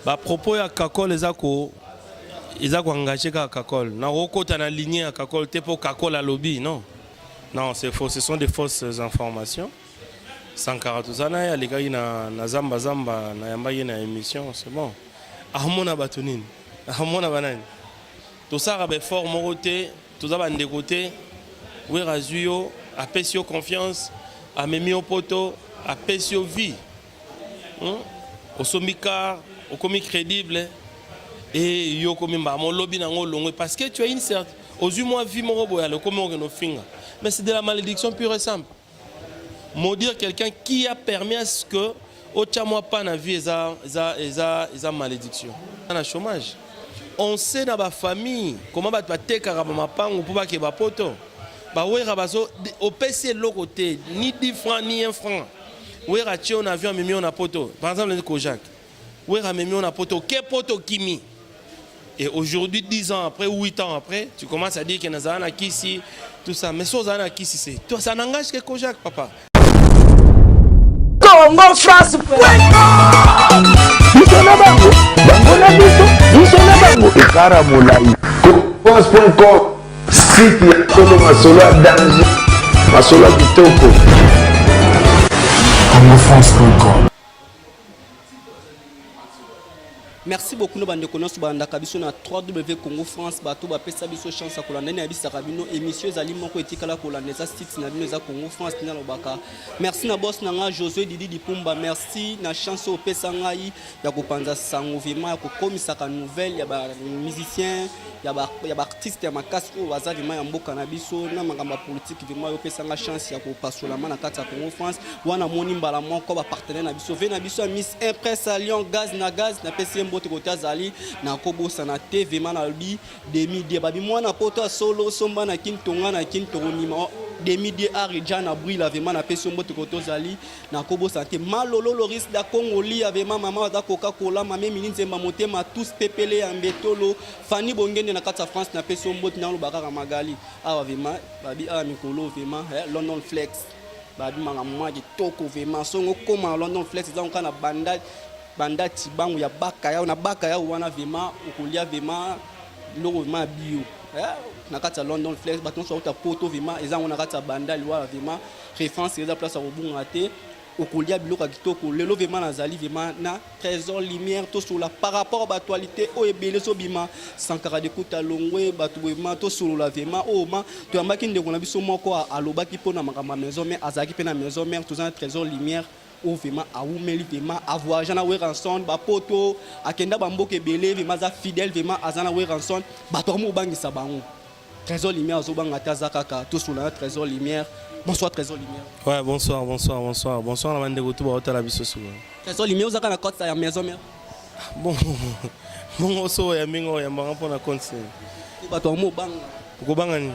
Ba propos ya Kakol eza ko eza ko engager kaka Kakol. Na okota na lignée ya Kakol te po Kakol alobi non. Non, c'est faux, ce sont des fausses informations. Sankara toza na ye alekaki na, na zamba zamba nayambaki ye na émission, c'est bon. Amona bato nini? Amona banani? Tosalaka ba effort moko te, toza ba ndeko te. Wera azwi yo, apesi yo confiance, amemi yo poto, apesi yo vie. Osombi car, okomi crédible et yo okomi mbala molobi nango olongwe parce que tu as une certaine ozwi mwa vie moko boye ale okomi okende ofinga. Mais c'est de la malédiction pure et simple. Maudire quelqu'un qui a permis à ce que otya mwa pas na vie eza, eza, eza, eza malédiction. Na chômage. On sait na ba famille comment bato batekaka ba mapangu mpo bakeba poto. Bawera bazo opesi eloko te, ni 10 francs ni 1 franc. Wera tie yo na avion amemi yo na poto. Par exemple Kojak. Wera amemi yo na poto, ke poto kimi. Et aujourd'hui, 10 ans après, 8 ans après, tu commences à dire que nazala na kisi, tout ça. Mais so ozala na kisi, c'est toi, ça n'engage que Kojak, papa. Congo France. Biso na bango, bango na biso, biso na bango, ekara molai. France.com, site ya solo, masolo ya danger, masolo ya kitoko. congofrance.com. Merci beaucoup na bandeko nyonso balandaka biso na 3W Congo France. Bato bapesa biso chance ya kolanda nde nayebisaka bino, émission ezali moko etikala kolanda, eza site na bino, eza Congo France. Nde nalobaka merci na boss na nga Josué Didi Dipumba. Merci na chance oyo opesa ngai ya kopanza sango, vraiment ya kokomisaka nouvelle ya bamusicien, ya baartiste ya makasi oyo baza vraiment ya mboka na biso na makambo ya politique. Vraiment oyo opesanga chance ya kopasolama na kati ya Congo France wana. Moni mbala moko bapartenaire na biso, ve na biso ya Miss Impresse à Lyon, gaz na gaz, napesi ye mbote kote azali. Nakobosana te vraiment, nalobi demi die babi mwana poto ya solo, somba na kini, tonga na kini, tokonima demi die arija na brila. Vraiment napesi yo mbote kote ozali. Nakobosana te Malolo Loris da Kongolia, vraiment mama aza koka kola, mame Mini Nzemba, motema tous pepele ya mbetolo, Fani Bongende na kati ya France, napesi yo mbote. Naloba kaka Magali awa, vraiment babi awa mikolo vraiment London Flex, babi makambo mwa kitoko. Vraiment songo okóma na London Flex, eza kaka na banda banda tibangu ya baka yao na baka yao wana. Vraiment okolia vraiment biloko vraiment ya bio na kati ya London Flex. Bato nyonso bauta poto, vraiment eza yango na kati ya banda liwala. Vraiment référence, eza place ya kobunga te, okolia biloko ya kitoko. Lelo vraiment nazali vraiment na Trésor Lumière, tosolola par rapport à baactualité oyo ebele ezobima. Sankara Dekuta longwe, bato vraiment tosolola vraiment oyo ma toyambaki ndeko na biso moko alobaki mpona makambo ya maison mère, azalaki mpe na maison mère. Toza na Trésor Lumière oyo vraiment awumeli, vraiment avoyage na Werrason, bapoto akenda, bamboka ebele. Vraiment aza fidèle, vraiment aza na Werrason. Bato akomi kobangisa bango, Trésor Lumière azobanga te, aza kaka. Tosolola na Trésor Lumière. Bonsoir, Trésor Lumière. Ouais, bonsoir, bonsoir, bonsoir. Bonsoir na bandeko tu baotala biso sikoyo. Trésor Lumière, ozaka na koti ya maison mère? Bon, bongo so oyambi nga, oyambanga mpona compte nini? Bato bamo obanga. Okobanga nini?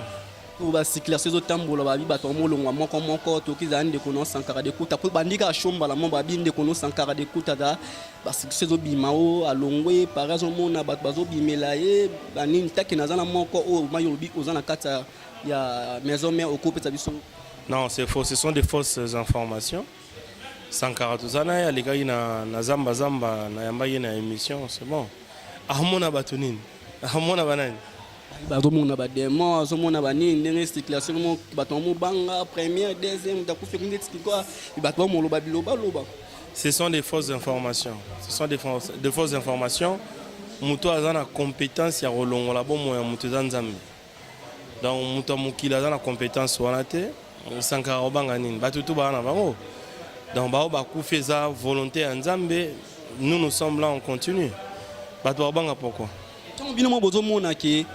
Po bacirculation ezotambola, babi bato bamolongwa moko moko. Toki ezala ndeko no Sankara Dekuta, po bandi kaka shombala mo, babi ndeko no Sankara Dekuta za bacirculation ezobima o alongwe pari, azomona bato bazobimela ye banini. Taki naza na moko oyo mai olobi oza na kati ya maison mère, okopesa biso. Non, c'est faux, ce sont des fausses informations. Sankara toza na ye alekaki na zamba zamba nayambaki ye na émission, c'est bon. Amona bato nini? Amona banani? Bazomona badémon, azomona banini, ndenge circulation mo bato bamobanga première, deuxième, moto akufi ndeti kikwa, bato bamoloba bilobaloba. Ce sont des fausses informations, ce sont des fausses informations. Moto aza na compétence ya kolongola bomoi ya moto eza Nzambe. Donc moto ya mokili aza na compétence wana te. Sankara obanga nini? Bato tu baa na bango, donc bao bakufi, eza volonté ya Nzambe. Nous, nous sommes là, on continue. Bato bakobanga pourquoi? Ntango bino mo bozomona ke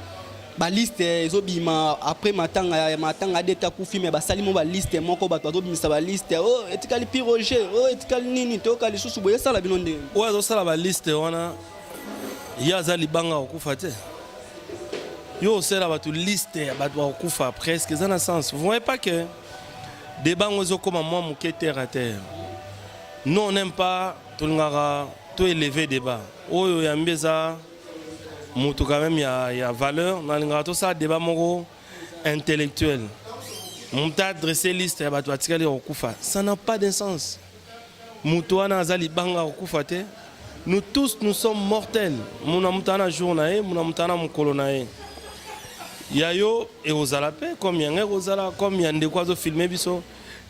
baliste ezobima après matanga ya matanga adeta akufi, me basali mo baliste moko, bato bazobimisa baliste o etikali pi Roger, o etikali nini, toyoka lisusu boye, esala bino ndenge? Oyo azosala baliste wana, ye aza libanga kokufa te. Yo osala bato liste ya bato bakokufa presque, eza na sens? Vous voyez pas que débat ngo ezokóma mwa moke terre à terre? Nous, on n'aime pas, tolingaka to élever débat. Oyo yambi eza moto quand même ya valeur. Nalingaka tosala débat moko intellectuel. Moto adresse liste ya bato batikali kokufa, ça n'a pas de sens. Moto wana aza libanga kokufa te. Nous tous, nous sommes mortels. Muna moto aza na jour na ye, muna moto aza na mokolo na ye. Ya yo ekozala mpe comme yanga ekozala, comme ya ndeko azofilme biso.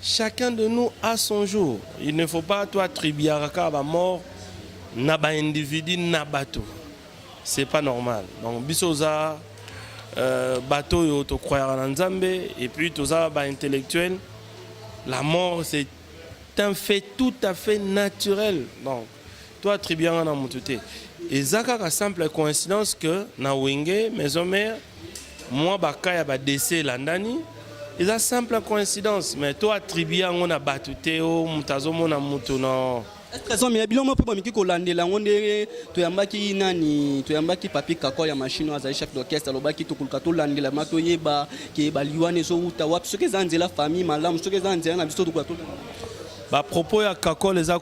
Chacun de nous a son jour. Il ne faut pas to attribuaka kaka bamort na baindividu na bato. C'est pas normal. Donc biso oza bato oyo tocroyaka na Nzambe et puis toza baintellectuel. La mort, c'est un fait tout à fait naturel. Donc to attribuanga na motu te. Eza kaka simple coïncidence que na Wenge Maison Mère mwa baka ya badécès elandani. Eza simple coïncidence, mais to attribue yango na bato te. O moto azomona motu na Trésor, mais biloko mpe bamiki kolandela yango ndenge toyambaki nani, toyambaki Papi Kakol ya machine oyo azali chef d'orchestre, alobaki tokoluka tolandela ma toyeba ke baliwana ezowuta wapi, soki eza nzela famille malamu, soki eza nzela na biso, tokoluka tolandela. Bapropos ya Kakol eza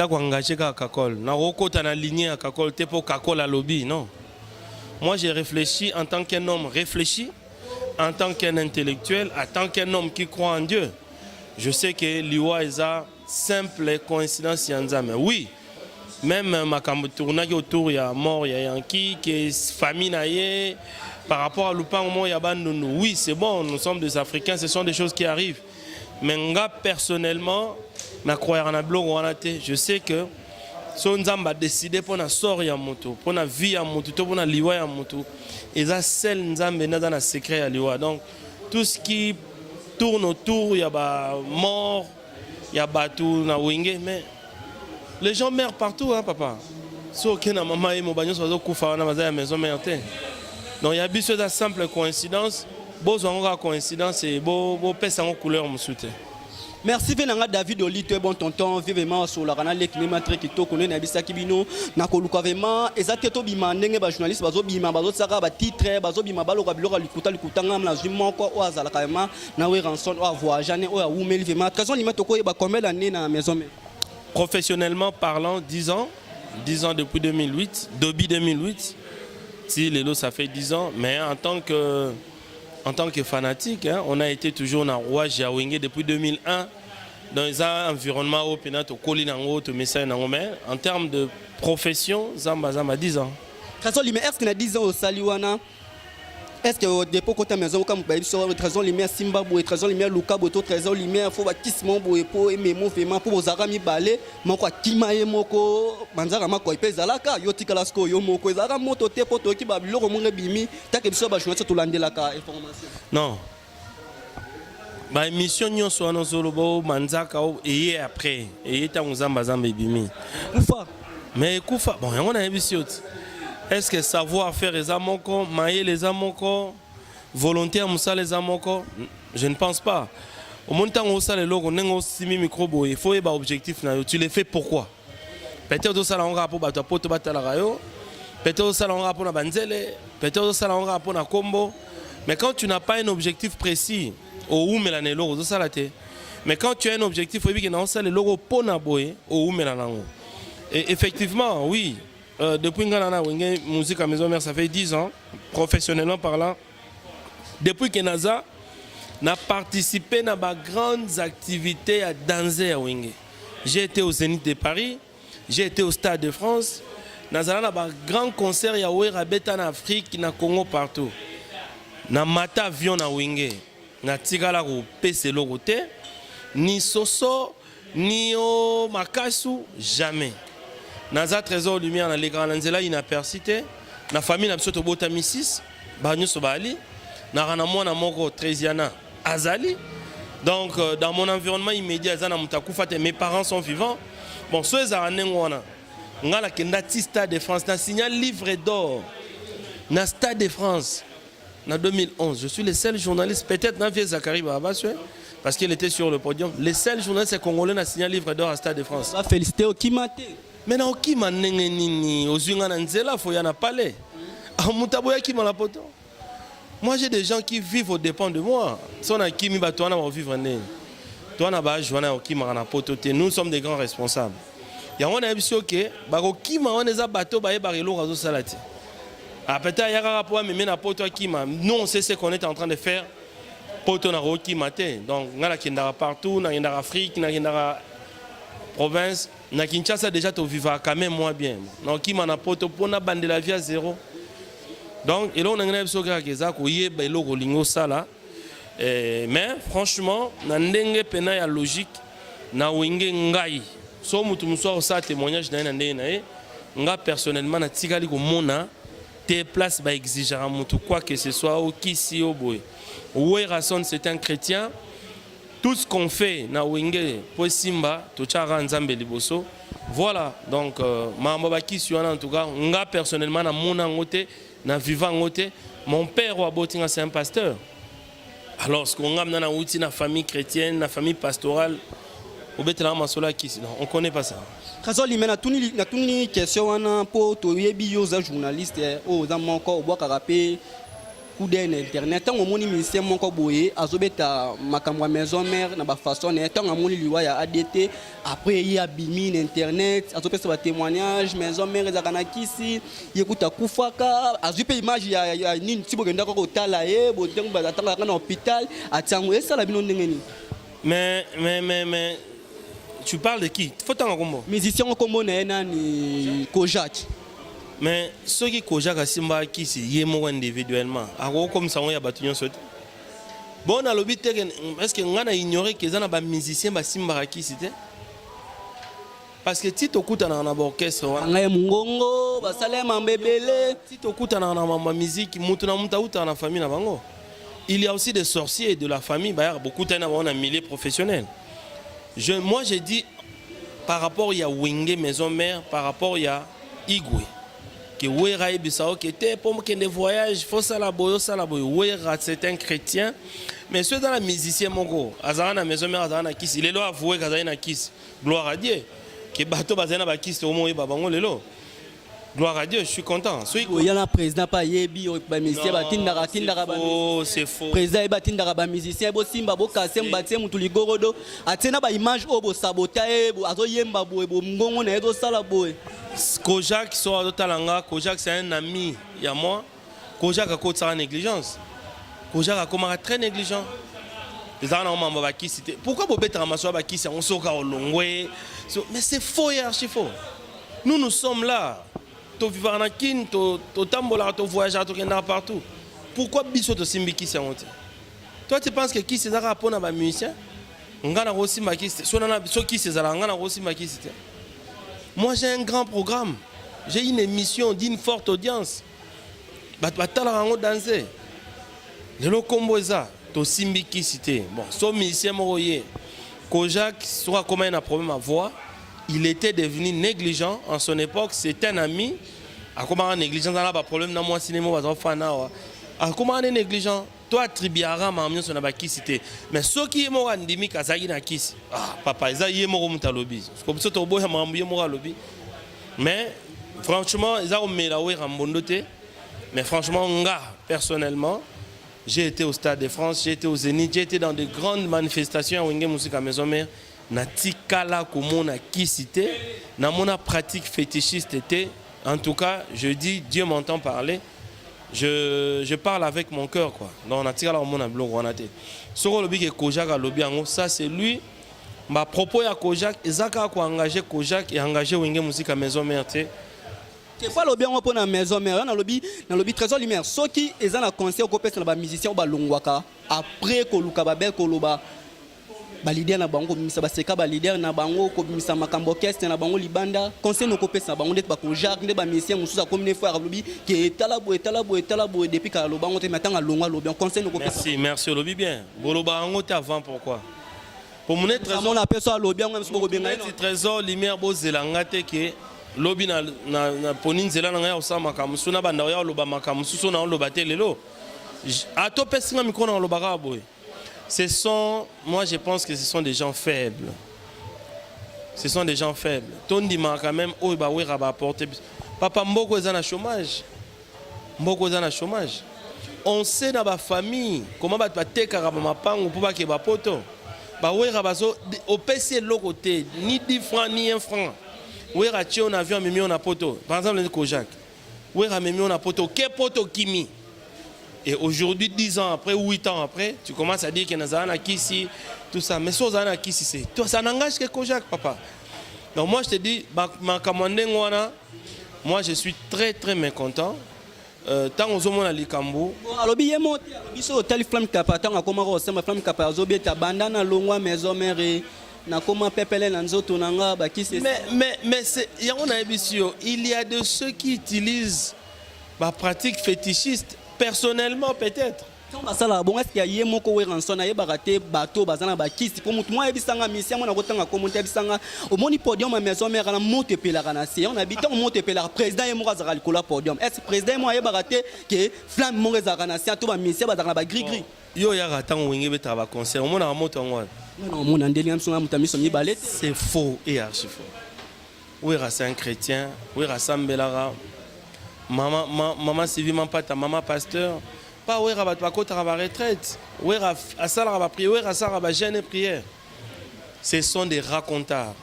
koengage kaka Kakol. Nakokota na ligne ya Kakol te mpo Kakol alobi non. Moi, j'ai réfléchi en tant qu'un homme réfléchi, en tant qu'un intellectuel, en tant qu'un homme qui croit en Dieu. Je sais que liwa eza simple coïncidence ya Nzambe. Oui, même makambo tournaki autour ya mort ya Yanki, ke famille na ye par rapport à lupango moko ya Bandundu, oui, c'est bon, nous sommes des Africains, ce sont des choses qui arrivent. Mais nga personnellement, nacroyaka na biloko wana te. Je sais que so Nzambe adécide mpo na sort ya moto, mpo na vie ya motu to mpo na liwa ya motu, eza seul Nzambe nde aza na secret ya liwa. Donc tout ce qui tourne autour ya bamort ya bato na Wenge, mais les gens meurent partout, hein, papa. So okei na mama ye moba nyonso bazokufa wana, baza ya Maison Mère te. Donc ya biso eza simple coïncidence. Bozwa yango kaka coïncidence e bopesa yango couleur mosusu te. Merci ve nanga David Olito, bon tonton vie vraiment asolaka na leki nema très kitoko. Ndenge nayebisaki bino na koluka vraiment eza te, tobima ndenge bajournaliste bazobima, bazotiaka batitre, bazobima, baloka biloko ya likuta likuta. Ngam nazwi moko oyo azalaka vraiment na Werrason, oyo avoyage ne, oyo awumeli vraiment. Trésor Lima, tokoyeba combien d'année na Maison Mère? Professionnellement parlant, 10 ans. 10 ans depuis 2008, depuis 2008 si lelo, ça fait 10 ans. Mais en tant que fanatique, hein, on a été toujours na rouage ya Wenge depuis 2001 dans un environnement oyo mpena tokoli nango, tomesani nango. Mais en termes de profession, zamba zamba, 10 ans. Trésor Lima, est ce que na 10 ans osali wana, est ce que depuis okota maison oka moto bayebi so Trésor Lumière simba boye, Trésor Lumière luka boye, to Trésor Lumière fo bakisi mo boye mpo ememo vraiment, mpo bozalaka mibale, moko akima ye moko, banzaka makoi mpe ezalaka yo tikala sikoyo yo moko, ezalaka moto te, mpo toyoki babiloko mongo ebimi take biso bajournaliste tolandelaka information? Non, baémission nyonso wana ozoloba o manzaka o eye après, eye ntango zamba zamba ebimi. Kufa. Mais ekufa. Bon, yango nayebisi yo ti, est ce que savoir faire eza moko, mayele eza moko, volonté ya mosala eza moko? Je ne pense pas. Omoni, ntango osala eloko, ndenge osimi micro boye, faut oyeba objectif na yo. Tu le fais pourquoi? Peut-être osala yango kaka mpo bato ya poto batalaka yo, peut-être osala yango kaka mpo na banzele, peut-être osala yango kaka mpo na kombo. Mais quand tu n'as pas un objectif précis, owumela na eloko ozosala te. Mais quand tu as un objectif, oyebi ke na osala eloko mpo na boye, owumela nango. Et effectivement, oui, depuis nga na Wenge Musique à Maison Mère, ça fait 10 ans, professionnellement parlant. Depuis que naza na participé na ba grandes activités à danser à Wenge. J'ai été au Zénith de Paris, j'ai été au Stade de France, nazala na ba grand concert ya Wera beta na Afrique, na Congo, partout. Na mata avion na Wenge, natikala kopesa eloko te, ni soso ni o makasu, jamais. Naza Trésor Lumière, nalekaka na nzela inaperçu te. Na famille na biso tobotami 6, banyonso baali naka na mwana moko Trésiana azali. Donc dans mon environnement immédiat, eza na moto akufa te. Mes parents sont vivants. Bon, so ezalaka ndenge wana, nga nakenda ti Stade de France, na signa livre d'or na Stade de France na 2011. Je suis le seul journaliste, peut-être na vieux Zacharie Bababaswe, parce qu'il était sur le podium, le seul journaliste congolais na signa livre d'or à Stade de France. Bafélicité, okima te? Me na okima ndenge nini? Ozwi nga na nzela, foya na palais, moto aboya akima na poto. Moi, j'ai des gens qui vivent au dépend de moi. So nakimi, bato wana bakovivre ndenge to wana baage wana okimaka na poto te. Nous sommes des grands responsables. Yango nayebi so ke bakokima wana eza bato bayebaka eloko azosala te. Ah, peut-être aya kaka mpo ameme na poto akima. Nous, on sait ce qu'on est en train de faire. Poto nakokima te. Donc ngai nakendaka partout, nakendaka Afrique, nakendaka province. Na Kinshasa déjà tovivaka quand même moins bien. Nakokima na poto mpo nabandela vie à zéro. Donc eloko na ngai na biso kaka eza koyeba eloko olingi osala. Mais franchement, na ndenge pena ya logique, na Wenge, ngai so motu mosusu akosala témoignage na ye na ndenge na ye. Nga personnellement, natikali komona te place baexigeaka motu quoi que ce soit, okisi o boye. Werrason, c'est un chrétien. Tout ce qu'on fait na Wenge po esimba, totiaka Nzambe liboso. Voilà. Donc makambo bakisi wana, en tout cas nga personnellement, namona yango te, na viva yango te. Mon père oyo abotinga, c'est un pasteur. Alors ce nga mna nauti na famille chrétienne, na famille pastorale, obetelaka masolo ya kisi, non, on connaît pas ça. Trésor Lime, natuni question wana mpo toyebi yo oza journaliste oyo oza moko obwakaka mpe coup d'œil na internet. Ntango omoni musicien moko boye azobeta makambo ya Maison Mère na bafaçon na ye, ntango amoni liwa ya ADT, après ye abimi na internet, azopesa batémoignage, Maison Mère ezalaka na kisi, ye kuta akufaka, azwi mpe image ya nini ti bokendaka kotala ye botengo atangaka na hôpital, atiango esala bino ndenge nini? Mais tu parles de qui? Faut tanga kombo. Musicien ngo kombo na ye nani? Kojak. Mais soki Kojak asimba kisi ye moko individuellement, akokomisa yango ya bato nyonso te. Bon, nalobi te est ce que ngai na ignore ke eza na bamusicien basimbaka kisi te, parce que ti tokutanaka na baorchestre wana, ngai mongongo basala ye mambo ebele. Ti tokutanaka na mambo ya musique, mutu na mutu autaka na famille na bango. Il y a aussi des sorciers de la famille bayaka, bokutani na bango na milieu professionnel. Moi, j'ai dit par rapport ya Wenge Maison Mère, par rapport ya Igwe, ke Wera ayebisa oke te mpo mokende voyage, fosala boye, osala boye. Wera, c'est un chrétien. Mais soki eza na musicien moko azalaka na Maison Mère, azalaka na kisi, lelo avoué kazali na kisi, gloire à Dieu ke bato bazali na bakisi, tokomo oyeba bango lelo. Gloire à Dieu, je suis content. Soki oya na président mpe ayebi bamusicien batindaka, atindaka. C'est faux. Président yebi, atindaka bamusicien bosimba, bokase, batie mutu ligorodo, atie na baimage oyo bosabota ye, azoyemba boye, bongongo na ye ezosala boye. Kojak, so azotala nga, Kojak, c'est un ami ya moi. Kojak akotisaka négligence. Kojak akomaka très négligent. Ezalaka na mambo bakisi te. Pourquoi bobetaka masolo ya bakisi yango soki olongwe? Mais c'est faux et archi faux. Nous, nous sommes là, tovivaka na Kine, totambolaka, tovoyageaka, tokendaka partout. Pourquoi biso tosimbi kisi yango te? Toi, tu penses que kisi ezaka mpona bamusicien? Nga na kosimba kisi te. So kisi ezalaka, nga na kosimba kisi te. Moi, j'ai un grand programme, j'ai une émission d'une forte audience, bato batalaka yango danse. Lelo nkombo eza tosimbi kisi te. Bon, so musicien moko ye Kojak, soki akomaki na problème à voix, il était devenu négligent en son époque. C'est un ami, akomaka négligent, aza na baproblème na mwasi ne mo baza kofanda awa, akomaka ne négligent. To attribuaka makambo nyonso na bakisi te. Mais soki ye moko andimi kazalaki na kisi, ah papa, eza ye moko moto alobi. Biso toboya makambo ye moko alobi. Mais franchement, eza komela Wera mbondo te. Mais franchement, nga personnellement, j'ai été au Stade de France, j'ai été au Zénith, j'ai été dans de grandes manifestations à Wenge Musica Maison Mère. Natikala komona kisi te, namona pratique fétichiste te. En tout cas, je dis, Dieu m'entend parler, je parle avec mon cœur, quoi. Donc natikala komona biloko wana te. Soki olobi ke Kojak alobi yango, ça, c'est lui. Bapropos ya Kojak eza kaka koengage Kojak e engage Wenge Musica Maison Mère te. Kefa alobi yango mpo na Maison Mère. Nalobi, Trésor Lumière, soki eza na conseil okopesa na bamusicien oyo balongwaka après koluka babel, koloba baleader na bango, kobimisa baseka baleader na bango, kobimisa makambo orchestre na bango libanda, conseil nokopesa na bango ndeti bakojacques nde bamusicien mosusu akomi ne fois alobi ke etala boye, etala boye, etala boye, depuis kala aloba yango te, mais ntango alongwa alobi, conseil nokopesa? Merci, merci. Olobi bien. Boloba yango te avant, pourquoi po mone Trésor Amona apeso alobi yango mosusu bokobenga ye. Neti Trésor Lumière, bozela nga te ke lobi na poni nzela na ngai ya kosala makambo mosusu, na banda oya oloba makambo mosusu na oloba te. Lelo ata opesi nga micro na oloba kaka boye. Ce sont, moi je pense que ce sont des gens faibles, ce sont des gens faibles. Tondimaka quand même oyo bawera baapporte biso. Papa, mboko eza na chômage, mboko eza na chômage. On sait na bafamille comment bato batekaka bamapango mpo bakeba poto. Bawera bazo opesi eloko te, ni 10 francs ni 1 franc. Wera tie yo na avion, amemi yo na poto. Par exemple neti Kojak, Wera amemi yo na poto, ke poto kimi. Et aujourd'hui, 10 ans après, 8 ans après, tu commences à dire que nazala na kisi, tout ça. Mais si ozala na kisi, c'est toi, ça n'engage que Kojak, papa. Donc moi je te dis, makambo ya ndenge wana, moi je suis très très mécontent. Ntango ozomona likambo. Bon, alobi ye mo te, alobi so otali Flamme Kapa, ntango akomaka kosamba, Flamme Kapa azobeta banda na longwa Maison Mère, nakoma pepele na nzoto na nga bakisi. Mais c'est yango nayebisi yo, il y a de ceux qui utilisent bapratique fétichiste personnellement peut-être. Ntango basalaka bongo, est-ce ye moko Werrason ayebaka te bato baza na bakisi? Mpo motu moko ayebisanga, misi yango nakotanga kombo te, ayebisanga: omoni podium ya Maison Mère na moto epelaka na se yango na bi. Ntango moto epelaka, président ye moko azalaka likolo ya podium. Est-ce président ye moko ayebaka te ke flamme moko ezalaka na se to bamisia bazalaka na bagris-gris? Yo oyaka ntango Wenge ebetaka baconcert, omonaka moto yango wana? Nga omona ndenge miso nga moto ya miso mibale te. C'est faux et archi faux. Wera, c'est un chrétien. Wera asambelaka. Mama, mama Sylvie Mampata, mama pasteur pa Wera, bato bakotaka baretraite. Wera asalaka baprière, Wera asalaka bajeûne et prière. Ce sont des racontards.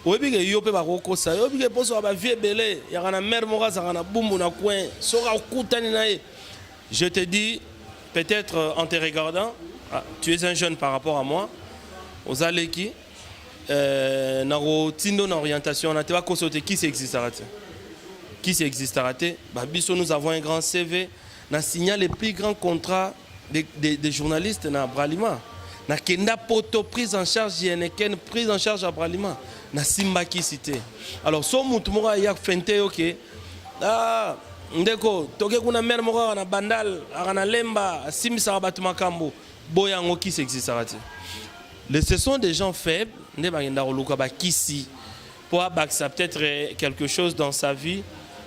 Oyebi ke yo mpe bakokosa yo. Oyebi ke mposo ya bavie ebele yaka na mare moko azalaka na bumbu na coin, soki akutani na ye. Je te dis, peut-être en te regardant, ah, tu es un jeune par rapport à moi, ozaleki nakotindo na orientation wana te. Bakosa te, kisi existaka te, kisi existaka te. Babiso, nous avons un grand CV na signa les plus grands contrats des journalistes na Bralima, nakenda Poto, prise en charge Yeneken, prise en charge ya Bralima, nasimbakisi te. Alors so mutu moko aya fente yo ke: ah, ndeko, toke kuna, mare moko aka na Bandal, aka na Lemba, asimbisaka bato makambo boya yango. Kisi existaka te. Ce sont des gens faibles nde bakenda koluka bakisi po abakisa peut-être quelque chose dans sa vie.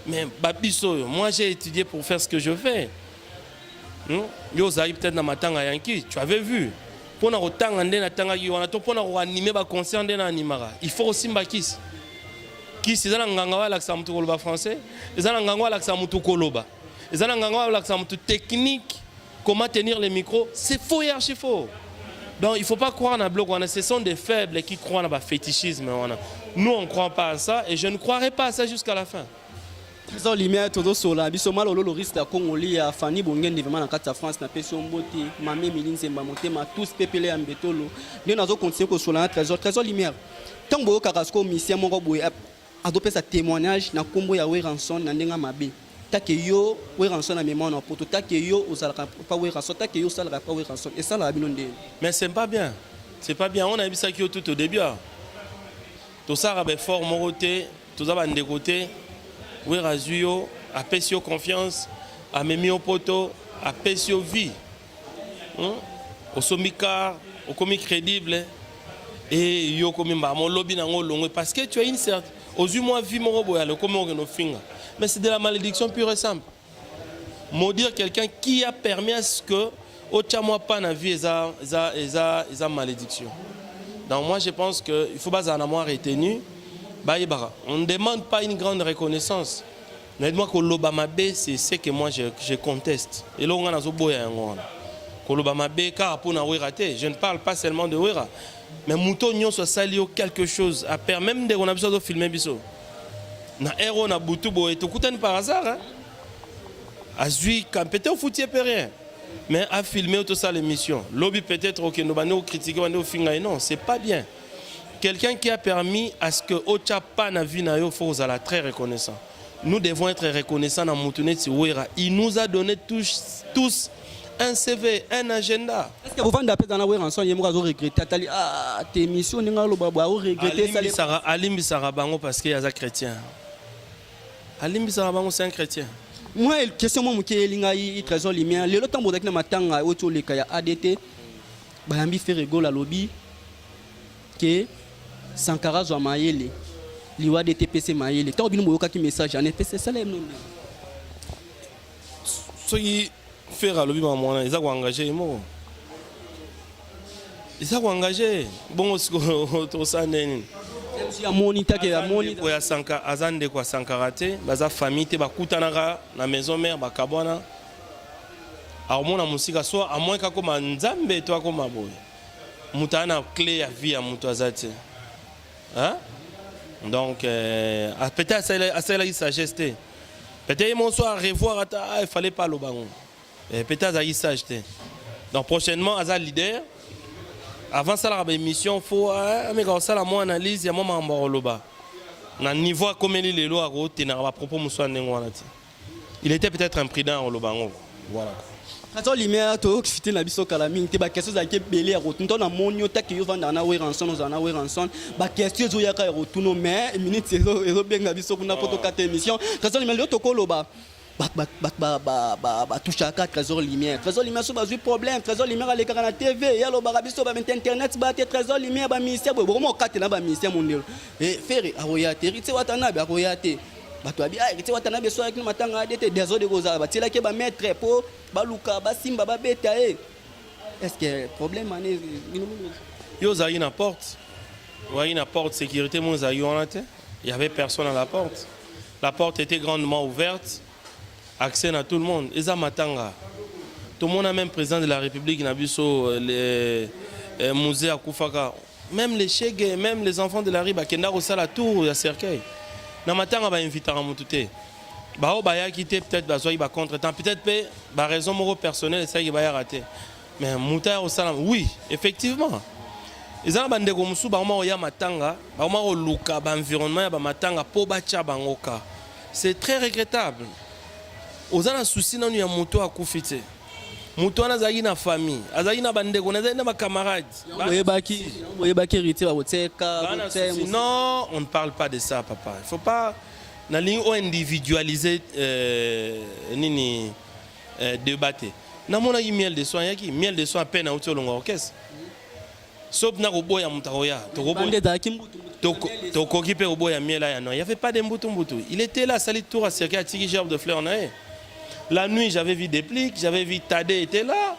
Mais babiso oyo, moi j'ai étudié pour faire ce que je fais. Yo ozalaki peut-être na matanga yanki, tu avais vu mpona kotanga nde natangaki wana to mpona koanime baconcert nde na animaka. Il faut kosimba kisi. Kisi eza na nganga oyo alakisaka motu koloba français, eza na nganga oyo alakisaka motu koloba, eza na nganga oyo alakisaka motu technique, comment tenir le micro. C'est faux et archi faux. Donc il faut pas croire na biloko wana. Ce sont des faibles qui croient na bafétichisme wana. Nous, on croit pas à ça et je ne croirai pas à ça jusqu'à la fin. Eza Lumière, tozosola biso malolo loriste ya Kongoli ya Fani Bongende, vraiment na kati ya France. Napesi yo mbote, mame Emili Nzemba, motema tous pepele ya mbetolo. Nde nazocontinue kosola na Trésor, Trésor Lumière. Ntango boyokaka sikoyo musicien moko boye azopesa témoignage na nkombo ya Werrason na ndenge mabe, take yo Werrason amema na Poto, take yo ozalaka pa Werrason, take yo osalaka pa Werrason, esalaka bino ndenge? Mais c'est pas bien, c'est pas bien. On ayebisaki yo tout au début, ah. Tosalaka baeffort moko te, toza bandeko te. Wera azwi yo, apesi yo confiance, amemi yo Poto, apesi yo vie, Osombi car, okomi crédible e yo okomi mbala molobi nango olongwe parce que tu as une certaine, ozwi mwa vie moko boye, ale okomi okende ofinga. Mais c'est de la malédiction pure et simple. Maudire quelqu'un qui a permis à ce que otya mwa pas na vie, eza, eza, eza, eza malédiction. Donc moi je pense que il faut bazala na mwa retenu, bayebaka on ne demande pas une grande reconnaissance. Mais moi, koloba mabe, c'est ce que moi je conteste. Eloko nga nazoboya yango wana, koloba mabe kaka mpona Wera te. Je ne parle pas seulement de Wera, mais moto nyonso asali yo quelque chose à père. Même ndeko na biso azofilme biso na aire oyo na butu boye, tokutani par hasard, hein? Azwi peut-être ofuti ye mpe rien, mais afilme oyo, tosala émission lobi, peut-être okende bande ocritique, bande ofinga ye. Non, c'est pas bien. Quelqu'un qui a permis à ce que otya pas na vie na yo, faut ozala très reconnaissant. Nous devons être reconnaissants na mutu neti Wera. Il nous a donné tous, tous un CV, un agenda. Est ce que bovanda mpe na Werrason, ye moko azoregrete, atali: ah te, émission ndenge aloba boye, aoregrete? Alimbisaka, alimbisaka bango parce que aza chrétien. Alimbisaka bango, c'est un chrétien. Moi, question mwa moke eyeli ngai, Trésor Lumière. Lelo ntango bozalaki na matanga oyo ti oleka ya ADT, bayambi Ferre Gola, alobi ke Sankara azwa mayele, liwa ADT epesi mayele. Ntango bino boyokaki message wana, epesi esala ye bino ndenge? Soki Ferre alobi makambo wana, eza koengage ye moko, eza koengage. Bongo sikoyo tosala nde nini? Amoni take amoni. Ndeko ya Sanka, aza ndeko ya Sankara te, baza famille te. Bakutanaka na Maison Mère, bakabwana. Akomona mosika so amoi kakoma Nzambe to akoma boye. Moto aza na clé ya vie ya moto aza te, hein? Donc peut-être asalelaki sagesse te. Peut-être ye moko so arevoir ata: ah, il fallait pas aloba ngo. Peut-être azalaki sage te. Donc prochainement aza leader. Avant asalaka baémission, faut ameka kosala mwa analyse ya mwa makambo ya koloba. Na niveau akomeli lelo, akotenaka bapropos mosusu ya ndenge wana te. Il était peut-être imprudent ya koloba yango, voilà. Trésor Lumière, tokofite na biso kala mingi te. Baquestion ezalaki ebele ya kotuna. To namoni yo taki, yo ovandaka na Werrason, ozala na Werrason, baquestion ezoyaka ya kotuna, mais minute ezobenga biso kuna mpo tokata émission. Trésor Lumière, lelo tokoloba bato batouchaka Trésor Lumière. Trésor Lumière, so bazwi problème, Trésor Lumière alekaka na TV, ye alobaka biso bamente internet ba te. Trésor Lumière, baministère boye bokoma okatela baministère mondelo. Ferre akoya te, Héritier Watanabe akoya te. Bato babi, ah, Héritier Watanabe so ayaki na matanga ade te, désordre ekozala, batielaki bamaître mpo baluka basimba babeta ye. Est ce que problème ane bino? Yo ozalaki na porte, ozalaki na porte, sécurité mo ezalaki wana te. Il y avait personne à la porte, la porte était grandement ouverte, accès na tout le monde. Eza matanga, tomona même président de la République na biso, Mzee akufaka, même les shege, même les enfants de la rue bakenda kosala tour ya cercueil. Na matanga bainvitaka motu te. Bao bayaki te, peut-être bazwaki bacontretemps, peut-être mpe baraison moko personnelle esalaki bayaka te. Mais motu aya kosala, oui, effectivement, eza na bandeko mosusu bakoma koya matanga, bakoma koluka baenvironnement ya bamatanga mpo batya bango ka. C'est très regrettable. Oza na souci nanu ya moto akufi te. Moto wana azalaki na famille, azalaki na bandeko, azalaki na bacamarade. Boyebaki Héritier bakotieka? Non, on ne parle pas de ça, papa. Il faut pas nalingi oyo individualiser nini débat te. Namonaki Miel de Son, ayaki. Miel de Son apeine auti olonga orchestre, so na koboya moto akoya. Tokoki mpe koboya Miel aya? Non, il y avait pas de mbutu mbutu. Il était là, asali tour, acercueil, atiki gerbe de fleur na ye. La nuit, j'avais vu Déplique, j'avais vu Tade était là.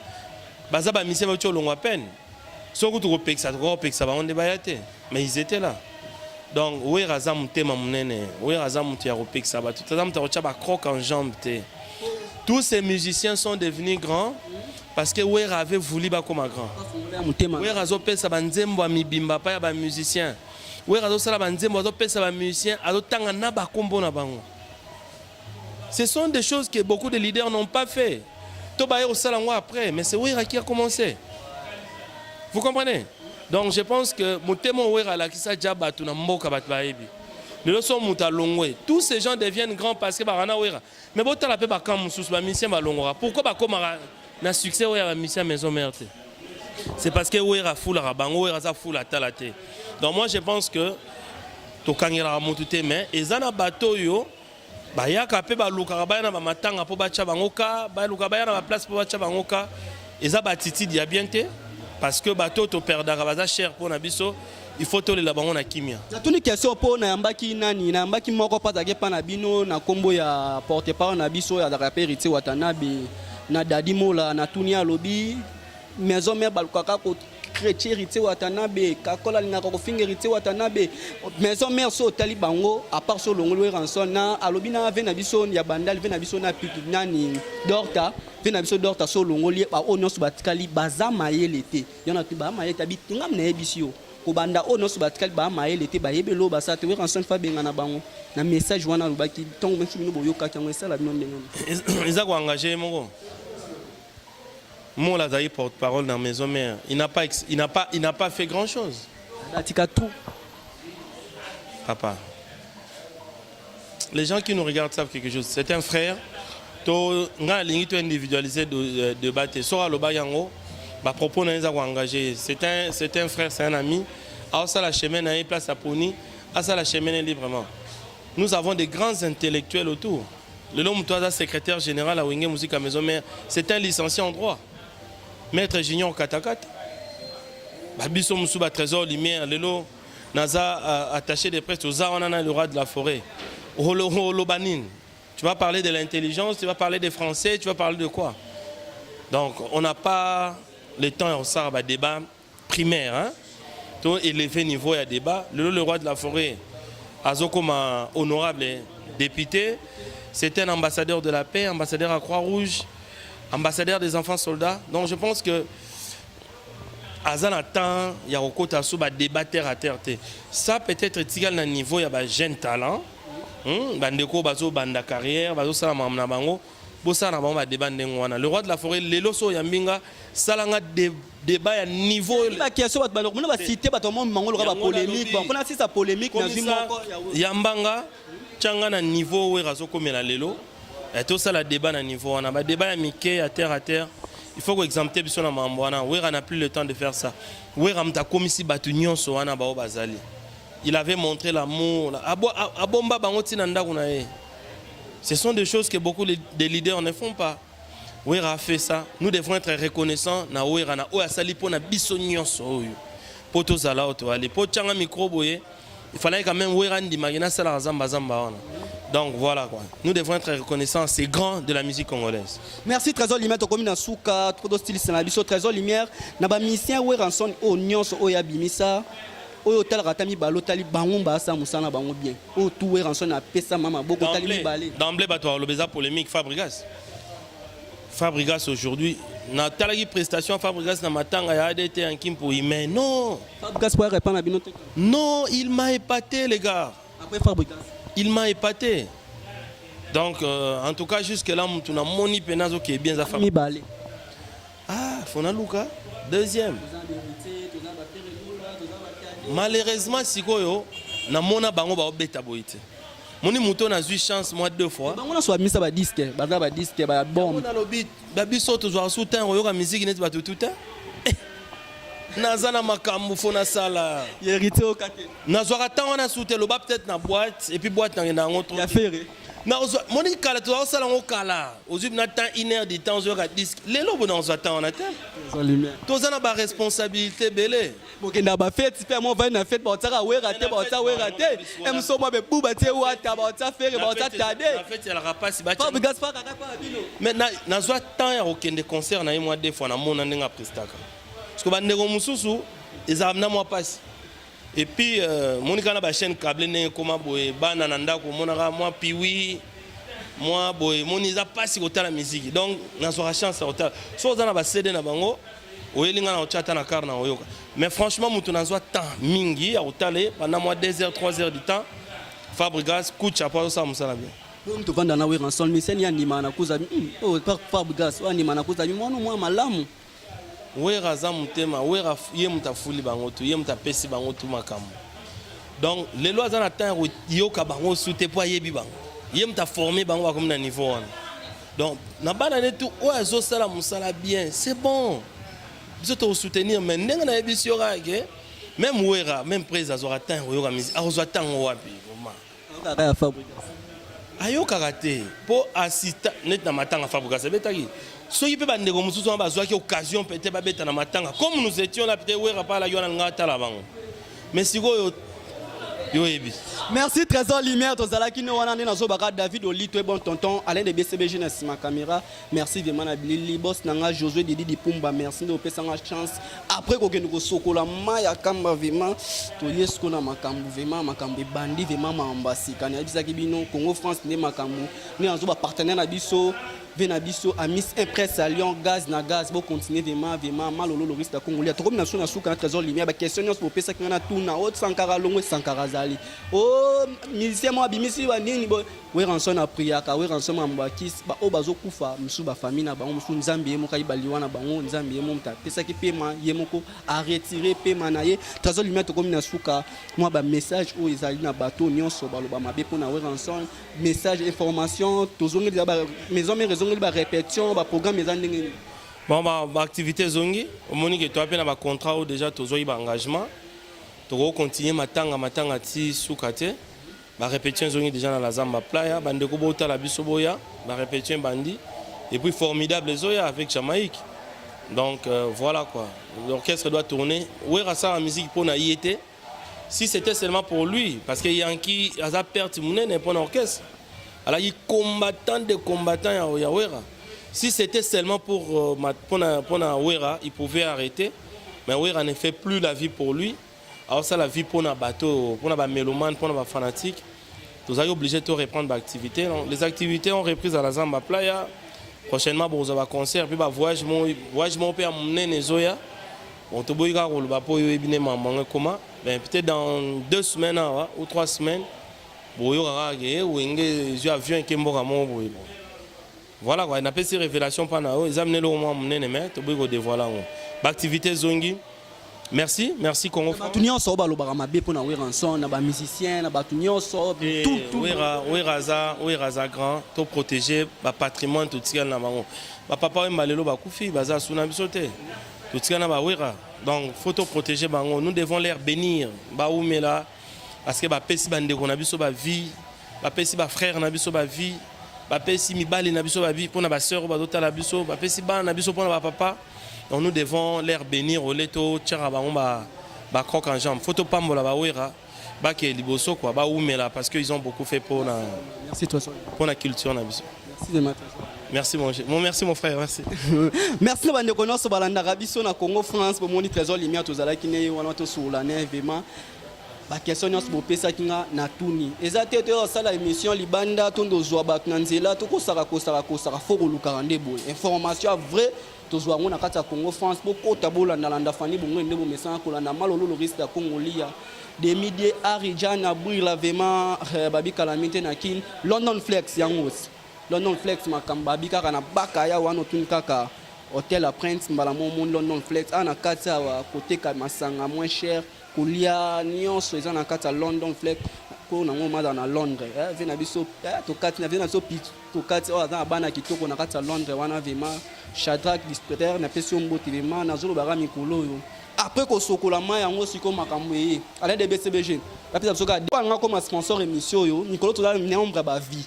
Baza bamusicien bauti olongwa peine. Soki tokopekisa, tokokopekisa bango nde baya te, mais ils étaient là. Donc Wera aza motema monene. Wera aza moto ya kopekisa bato, aza moto ya kotya bacroc en jambe te. Tous ces musiciens sont devenus grands parce que Wera avait voulu bakoma grand. Wera azopesa banzembo ya mibimba pa ya bamusicien. Wera azosala banzembo, azopesa bamusicien, azotanga na bakombo na bango. Ce sont des choses que beaucoup de leaders n'ont pas fait. To baye kosala yango après, mais c'est Wera qui a commencé, vous comprenez? Donc je pense que motema Wera alakisa dia bato na mboka, bato bayebi lelo so moto alongwe, tous ces gens deviennent grands parce que bakana Wera. Mais botala mpe bakamp mosusu, bamusicien balongwaka, pourquoi bakomaka na succès oyo ya bamusicien Maison Mère te? C'est parce que Wera afulaka bango. Wera aza fula atala te. Donc moi, je pense que tokangelaka motu te, mais eza na bato oyo bayaka mpe balukaka baya na bamatanga mpo batya bango ka, baluka baya na baplace mpo batya bango ka. Eza baattitude ya bien te, parce que bato oyo toperdaka baza cher mpo na biso. Il faut tolela bango na kimia. Natuni question mpo nayambaki nani, nayambaki moko mpo azalaki epa na bino na nkombo ya porte parole na biso oyo azalaka mpe Héritier Watanabe na Dadi Mola. Natuni, alobi Maison Mère balukaka chrétien Héritier Watanabe, kakola alingaka kofinga Héritier Watanabe. Maison Mère, so otali bango, à part so olongoli Werrason na alobi na ve na biso ya Bandali, ve na biso na pitu nani, Dorta, ve na biso Dorta, so olongoli oyo nyonso batikali baza mayele te. Yo na baa mayele te, abi ngam nayebisi yo kobanda oyo nyonso batikali baa mayele te, bayebeli oyo basala te. Werrason fa benga na bango na message wana. Alobaki ntongo mosusu bino boyokaki yango, esala bino ndenge nini? Eza koengage ye moko. Mola azali porte-parole dans Maison Mère. Il n'a pas fait grand chose. Atika tout. Papa, les gens qui nous regardent savent quelque chose. C'est un frère. To nga alingi to individualiser débat te. So aloba yango, ba propos na eza koengage. C'est un frère, c'est un ami. Aosala chemin na ye, place aponi, asala chemin na ye librement. Nous avons des grands intellectuels autour. Lelo moto aza secrétaire général à Wenge Musique à Maison Mère, c'est un licencié en droit, maître Junior Katakata. Babiso mosusu, batrésor Lumière, lelo naza attaché de presse, oza wana na le roi de la forêt. Oloba nini? Tu vas parler de l'intelligence, tu vas parler des Français, tu vas parler de quoi? Donc on n'a pas le temps ya kosala badébat primaire, hein? To élever niveau ya débat. Lelo le roi de la forêt azokoma honorable député. C'est un ambassadeur de la paix, ambassadeur à Croix-Rouge, ambassadeur des enfants soldats. Donc je pense que aza na temps ya kokota so badébat terre à terre te. Ça peut-être etikali na niveau ya bajeune talent, Bandeko bazobanda carrière, bazosala makambo na bango. Bosala na bango badébat ndenge wana. Le roi de la forêt, lelo so oyambi nga, sala nga débat ya niveau. Baquestion, bato balomona basite, bato bamoni bango loka Yango bapolémique. nalobi. Bon, mpona sisa polémique, nazwi Komisa moko ya yambanga, tianga na niveau oyo azokomela lelo. Tosala débat na niveau wana. Badébat ya mike, ya terre à terre, il faut koexempte biso na mambo wana. Wera n'a plus le temps de faire ça. Wera moto akomisi bato nyonso wana bao bazali. Il avait montré l'amour, abomba bango ntina ndako na ye. Ce sont des choses que beaucoup de leaders ne font pas. Wera a fait ça. Nous devons être reconnaissants na Wera, na oyo asali mpo na biso nyonso oyo mpo tozala oyo toali, mpo tianga micro boye. Il fallait quand même Wera ndimaki nasalaka zamba-zamba wana. Donc voilà quoi, nous devons être reconnaissants. C'est grand de la musique congolaise. Merci, Trésor Lumière. Tokomi na suka, trop styliste na biso, Trésor Lumière. Na bamusicien Werrason oyo nyonso oyo abimisa, oyo otalaka ata mibale, otali bango, basala mosala na bango bien, oyo tu Werrason apesa ma maboko, otali mibale. D'emblée, bato baloba eza polémique, Fabregas. Fabregas aujourd'hui, natalaki prestation Fabregas na matanga ya ADT ya Nkimpui, mais non. Fabregas po arépondre na bino te? Non, il m'a épaté, les gars. Après Fabregas? Il m'a épaté. Donc en tout cas, jusque là, mutu namoni mpenza azokee bien eza Fabregas. Mibale. Ah, faut naluka deuxième. Malheureusement, sikoyo namona bango baobeta boye te. Moni moto nazwi chance moi deux fois. Bango nyonso babimisa badisque, baza badisque babombe. Nalobi babiso tozwaka su temps koyoka misiki neti bato tu te. Naza na makambo faut nasala. Héritier oka te? Nazwaka ntango wana su te. Loba peut-être na boîte, et puis boîte nakenda yango trop. Ya Ferre? Moni kala tozala kosala yango kala, ozwi na temps, une heure du temps, ozoyoka disque. Lelo boye nazwa temps wana te. Trésor Lumière. Toza na baresponsabilité ebele. Bokenda bafete mpe mo vai na fete, baotiaka Wera te, baotia Wera te, emso mwa bebu batie wata, baotia Ferre, baotia Tade. Na fete ezalaka mpasi. Fabregas pa kaka pa bino. Mais nazwa temps ya kokende concert na ye mwa deux fois, namona ndenge aprestaka, parce que bandeko mosusu ezalaka na mwa mpasi. Et puis moni kaka na bachaîne câble ndenge ekóma boye, bana na ndako omonaka mwa piwi mwa boye, moni eza mpasi kotala misiki. Donc nazwaka chance ya kotala. So oza na baCD na bango, oyeli nga na kotya ata na car na koyoka. Mais franchement, moto nazwa temps mingi ya kotala ye pendant mwa 2 heures, 3 heures du temps, Fabregas Kucha, po azosala mosala bien. Oyo tovanda na Werrason, miseni andima na kuza oyo Fabregas oyo andima na kuza mwana mwa malamu. Wera aza motema. Wera ye moto afuli bango tu, ye moto apesi bango tu makambo. Donc lelo aza na temps ya koyoka bango su te, mpo ayebi bango, ye moto aforme bango, bakomi na niveau wana. Donc na bana ne tu oyo azosala mosala bien, c'est bon, biso tokosoutenir. Mais ndenge nayebisi yo kaka ke même Wera, même prise, azwaka temps ya koyoka musique, akozwa ntango wapi vraiment? Kaka ya Fabregas. Ayokaka te, mpo asista neti na matanga Fabregas abetaki. Soki mpe bandeko mosusu wana bazwaki occasion peut-être babeta na matanga, comme nous étions là, peut-être Wera pa alaki wana, alinga atala bango. Mais sikoyo yo oyebi. Merci, Trésor Lumière. Tozalaki no wana nde nazobaka David Olito e bon tonton Alain de BCBG na nsima caméra. Merci vraiment na bilili, boss na nga Josué Didi Dipumba. Merci nde opesanga chance après kokende kosokola mai ya kamba. Vraiment toye siko na makambo, vraiment makambo ebandi, vraiment makambo ya sika. Nayebisaki bino Congo France nde makambo nde nazo bapartenaire na biso ve na biso Amis Impresse à Lyon, gaz na gaz. Bocontinue vraiment, vraiment malolo Loris da Congolia. Tokomi na so na suka na Trésor Lumière. Baquestion nyonso bopesaki nga na tuna o Sankara longo, Sankara azali o musicien moko abimisi banini bo Werrason apriaka Werrason mambo akisi baoyo bazokufa mosusu, bafamille na bango mosusu. Nzambe ye moko ayiba liwa na bango, Nzambe ye moko moto apesaki pema, ye moko aretire pema na ye. Trésor Lumière, tokomi na suka. Mwa bamessage oyo ezali na bato nyonso baloba mabe mpona Werrason, message, information. Tozongeli Maison Mère, ezongeli barépétition, baprogramme eza ndenge nini? Bon, baactivité ezongi. Omoni ke toya mpe na bacontrat oyo déjà tozwaki baengagement, tokokontinue matanga, matanga ti suka te. Barépétition ezongi déjà na la Zamba Playa. Bandeko botala biso, boya, barépétition ebandi. Et puis Formidable ezoya avec Jamaïque. Donc voilà quoi, l'orchestre doit tourner. Wera asala musique mpo na ye te. Si c'était seulement pour lui, parce que Yankee aza perte monene mpo na orchestre, alaki combattant de combattant ya Wera. Si c'était seulement pour mpona Wera, il pouvait arrêter. Mais Wera ne fait plus la vie pour lui, aosala vie mpona bato, mpona bamélomane, mpona bafanatique. Tozalaki obligé de reprendre baactivité. Donc les activités ont repris à la Zamba Playa. Prochainement bozwa baconcert, mpe bavoyage, voyage moko mpe ya monene ezoya. Bon, toboyi kaka koloba mpo oyo oyebi nde mambo yango ekoma. Ben, peut-être dans 2 semaines awa ou 3 semaines, boyoka kaka ke Wenge ezwi avion eke mboka moko boye. Bon. Voilà quoi, napesi révélation mpa na yo, eza mine eloko mwa monene, mais toboyi kodévoiler yango. Baactivité ezongi. Merci, merci Congo. Bato nyonso oyo balobaka mabe mpo na Werrason, na bamusicien, na bato nyonso, tout, tout. Wera, Wera aza, Wera aza grand. Toprotéger bapatrimoine totikali na bango. Bapapa oyo lelo bakufi, baza su na biso te, totikali na bawera. Donc faut toprotéger bango, nous devons leur bénir, baumela, parce que bapesi bandeko na biso bavie, bapesi bafrère na biso bavie, bapesi mibali na biso bavie mpona basœur oyo bazotala biso, bapesi bana na biso mpona bapapa. Donc nous devons leur bénir ole totiaka bango bacroc en jambe. Faut topambola bawera, bake liboso quoi, baumela, parce que ils ont beaucoup fait mpona Merci, toi. mpona culture na biso. Merci de ma Merci mon, merci mon frère, merci. Merci na bandeko nyonso balandaka biso na Congo France. Bomoni Trésor Lumière, tozalaki ne ye wana, tosolola ne vraiment. Baquestion nyonso bopesaki nga na tuni, eza te toyosala émission libanda to ndozwa bato na nzela, tokosaka kosaka kosaka. Faut kolukaka nde boye information ya vrai, tozwa yango na kati ya Congo France. Bokota, bolandalanda fani bongo nde bomesana kolanda Malolo Loriste ya Congolia Demidie Arijana Brila. Vraiment, babikala mi te na Kine. London Flex yango osi, London Flex, makambo babi kaka na baka ya wana, otuni kaka hotel ya Prince, mbala momoni London Flex awa na kati awa, koteka masanga moins cher, kolia nyonso eza na kati ya London Flex. Ko nango maza na Londres, ve na biso, tokati na ve na biso, tokati oyo aza na bana kitoko na kati ya Londres wana. Vraiment, Shadrack Dispeter, napesi yo mbote. Vraiment, nazolobaka mikolo oyo après kosokola mai yango, sikoyo makambo eye Alain de BCBG bapesa biso kaka anga koma sponsor émission oyo. Mikolo toza nombre ya bavie,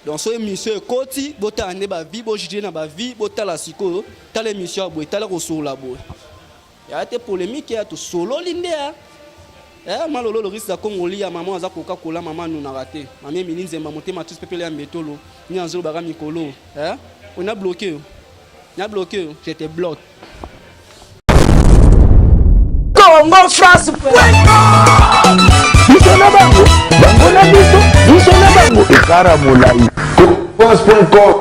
donc so émission ekoti, botala nde bavie, bojuge na bavie, botala sikoyo, tala émission ya boye, tala kosolola boye, ya te polémique ya tosololi nde ya Malolo Lorisi ya Kongoli ya mama aza koka kola, mama anunaka te, mama Emili Nzemba, motema tous pepele ya mbetolo ni azolobaka mikolo. On a bloqué, on a bloqué, je te bloque. Congo France. Biso na bango, bango na biso, biso na bango, ekara molai. France.com,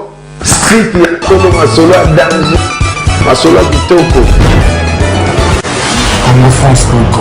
site ya solo, masolo ya danger, masolo ya kitoko. congofrance.com.